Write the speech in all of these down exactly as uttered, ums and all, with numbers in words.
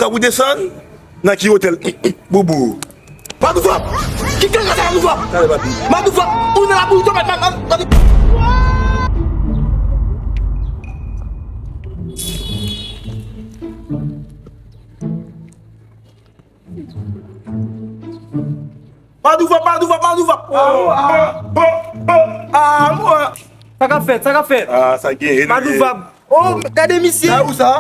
Ou desann? Nan ki otèl? Boubou. Madouvap! Ki kaka sa Madouvap? Talè papi. Madouvap! Ou nan labou, ou tòmèt, ma, ma, ma, Madouvap, Madouvap, Madouvap! Ah, ah, ah, ah, mwen. Sa k ap fèt? Sa k ap fèt? Ah, sa gen, Madouvap. Oh, gade misye. Sa ou sa?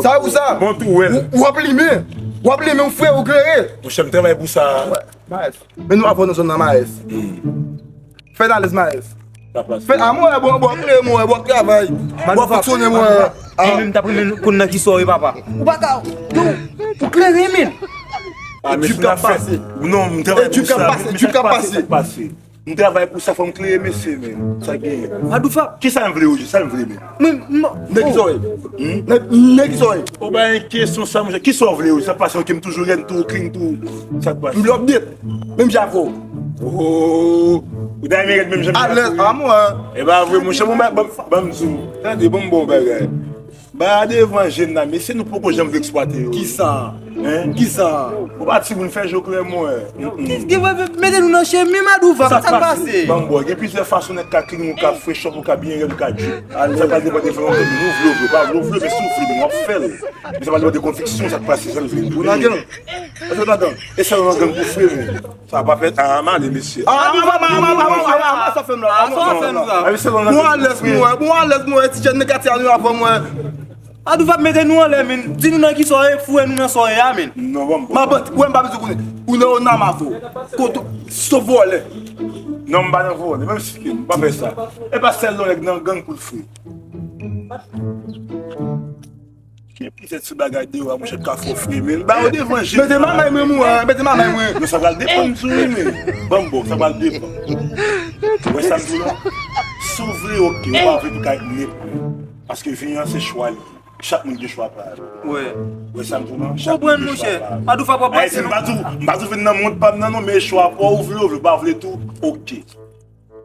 Sa ou sa? Bon tou, wè. Ou, ou ap limen. Ou ap limen, ou fre, ou klere. Monchè, m travay pou sa. Wè, Maes. Men nou avè w nan zòn nan, Maes. Fè n alèz, Maes. Fè a mwen, bon, bon, klere mwen, bon travay. Bon fonksyone mwen. Mwen menm t ap renmen konn nan ki sò e papa. Ou pa ka, yo, ou klere, men. Ah, men si n ap fè. Non, m travay pou sa. Djib k ap pase, djib k ap pase. M travay pou sa, fò m klere mesye, men. Sa genyen. Madouvap. Kisa m vle, Roger? Sa m vle, men. Mwen, mwen, nèg ki sa w ye? Hmm? Nèg, nèg ki sa w ye? Ou ba yon kesyon sa, monchè. Kisa w vle, Roger? Sa pase, ok, m toujou rèd tou, clean tou. Sa k pase? M vle update. Menm jan avè w. Oh, ou ta renmen rèd menm jan avè w? Alèz, a mwen. E pa vre, monchè, bon, ban, ban, ban m di w. Tande, ban m ba w bagay. Ba devan je n la, mesye, nou poko janm vle eksplwate yo. Kisa? Hein? Kisa? Ou pa timoun, fè je w klè, mwen. Kisa ki vle mete nou nan chemen, Madouvap? Sa k pase? Ban m ba w, gen plizyè fason nèg ka clean, ou ka fresh up, ou ka byen rèd, ou ka drip. Sa pa depann de fè yon moun, ou vle, ou vle, pa vle, ou vle, men si w vle, men w ap fè l. Men sa pa depann de konviksyon, sa k pase, sa l vle. Ou nan gang? Èske w nan gang? E sa w nan gang pou fre, men. Sa pa fèt, ah, m ale, mesye. Ah, ah, ah, sa fè m la. Ah, sa fè m la. Bon, alèz mwen, bon, alèz mwen, ti jèn nan katye a nou avè mwen. Madouvap mete nou anlè, men. Di nou nan ki sò e, fou e nou nan sò e a, men. Non, bon, bon. Mabanti, wè m pa bezwen konnen. Ou nan, ou nan mafo. Kote, sou vòlè. Non, m pa nan vòlè, menm si m pa fè sa. E pa sèl lè yon nèg nan gang pou l fre. Gen plizyè ti bagay deyò a, monchè, k ka fè w fre, men. Ba yo devan je. Mete mamay mwen, mwen, mete mamay mwen. Non, sa pral depann sou li, men. Ban m ba w, sa pral depann. Ou wè sa m di w la? Si w vle, ok. Ou pa vle pou ka ret nenpòt. Paske vi an se chwa li. Chak moun gen chwa pa l. Wè. Ou wè sa m di w la? Chak moun gen chwa pa l. Madouvap ap pase, non? M pa di w, m pa di w vin nan mond pa m nan, non, men chwa pa w, ou vle, ou vle, ou pa vle tou, ok.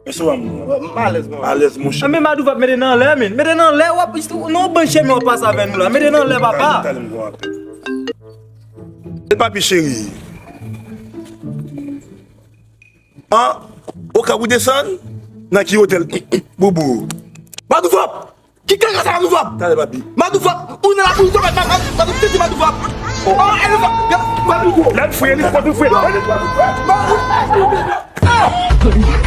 Men sou an mwen. M alèz, mwen. Alèz, monchè. Men Madouvap mete nan lè, men. Mete nan lè, w ap, nan yon bann chemen w ap pase avè nou la. Mete nan lè, papa. Talè, talè, m gon apèl. E papi cheri. An, o ka ou desann? Nan ki otèl? Boubou. Madouvap! Ki kaka sa Madouvap? Talè, papi. Madouvap, ou nan labou, ou tòmèt, Madouvap, Madouvap, Madouvap. Oh, Madouvap, Madouvap. Lè l fre, li fre, li fre.